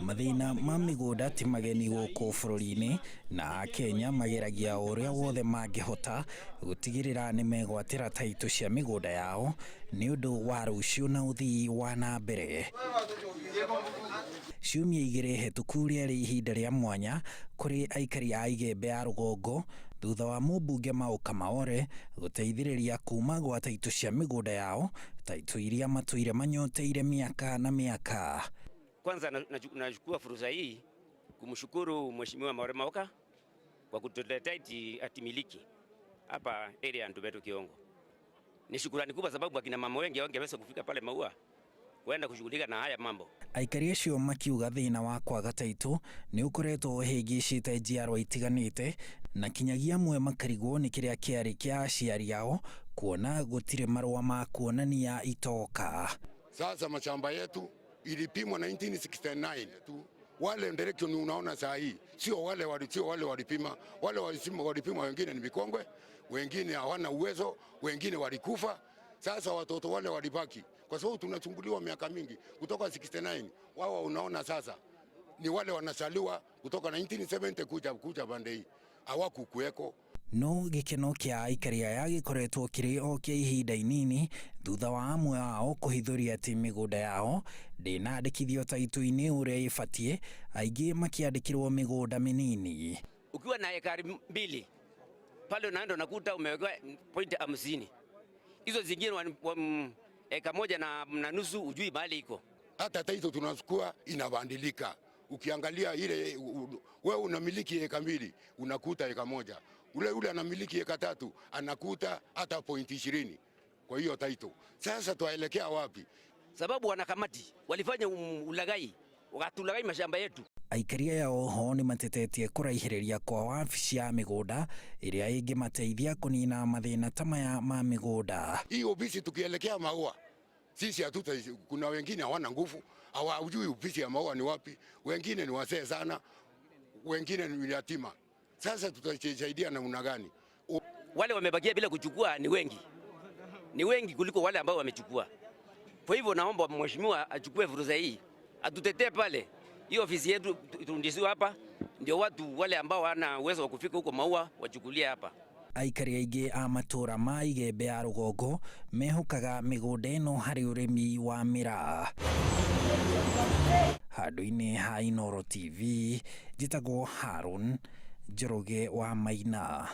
Mathĩna ma mĩgũnda ti mageni gũkũ bũrũri-inĩ na Akenya mageragia o ũrĩa wothe mangĩhota gũtigĩrĩra nĩ megwatĩra taitũ cia mĩgũnda yao nĩ ũndũ wa rũciũ na ũthii wa na mbere. Ciumia 2 hĩtũku rĩarĩ ihinda rĩa mwanya kũrĩ aikari a Igembe ya rũgongo thutha wa mũmbunge Mao Kamaore gũteithĩrĩria kuma gwa taitũ cia mĩgũnda yao, taitũ iria matũire manyoteire mĩaka na mĩaka. Kwanza nachukua fursa hii kumshukuru Mheshimiwa Maure Maoka kwa kutuletea hatimiliki hapa area ya Ndubeto Kiongo. Ni shukrani kubwa sababu akina mama wengi hawangeweza kufika pale Maua kwenda kushughulika na haya mambo. Aikari acio makiuga thĩna wa kwaga taitũ nĩ ũkoretwo ũhĩngĩcĩte njiarwa itiganĩte na kinyagia amwe makarigwo nĩ kĩrĩa kĩarĩ kĩa aciari ao kuona gũtirĩ marũa ma kuonania itoka. Sasa mashamba yetu ilipimwa 1969 tu. Wale direction unaona saa hii sio wale wali, sio wale walipima, wale walipima wengine ni mikongwe, wengine hawana uwezo, wengine walikufa. Sasa watoto wale walibaki, kwa sababu tunachunguliwa miaka mingi kutoka 69. Wao unaona sasa ni wale wanasaliwa kutoka 1970 kuja pande hii hawakukuweko. No gĩkeno kĩa aikari aya gĩkoretwo kĩrĩ o kĩa ihinda inini thutha wa amwe ao kũhithũria atĩ mĩgũnda yao ndĩnandĩkithio taitũ-inĩ ũrĩa ĩbatiĩ, aingĩ makĩandĩkĩrwo mĩgũnda mĩnini. Ukiwa na ekari 2 pale unaenda unakuta umewekewa 0.50, hizo zingine eka 1 na nusu ujui mahali iko. Hata taito tunachukua inabadilika. Ukiangalia ile wewe unamiliki eka 2 unakuta eka 1, ule ule anamiliki eka 3 anakuta hata 0.20 kwa hiyo taito. Sasa tuelekea wapi? Sababu wanakamati walifanya ulagai, wakatulagai mashamba yetu. Aikari aya oho nĩ matetetie kũraihĩrĩria kwa wabici ya mĩgũnda ĩrĩa ĩngĩmateithia kũnina mathĩna ta maya ma mĩgũnda. Hii ofisi tukielekea Maua sisi hatuta, kuna wengine hawana nguvu, hawajui ofisi ya Maua ni wapi, wengine ni wazee sana, wengine ni yatima. Sasa tutasaidia namna gani? Wale wamebakia bila kuchukua ni wengi, ni wengi kuliko wale ambao wamechukua. Kwa hivyo naomba mheshimiwa achukue fursa hii atutetee pale. Hiyo ofisi yetu turudishiwe hapa, ndio watu wale ambao hawana uwezo wa kufika huko Maua wachukulie hapa. Aikari aingĩ a matũra ma Igembe ya rũgongo mehokaga mĩgũnda ĩno harĩ ũrĩmi wa mĩraa. Handũ-inĩ ha Inooro TV, njĩtagwo Harun Njoroge wa Maina.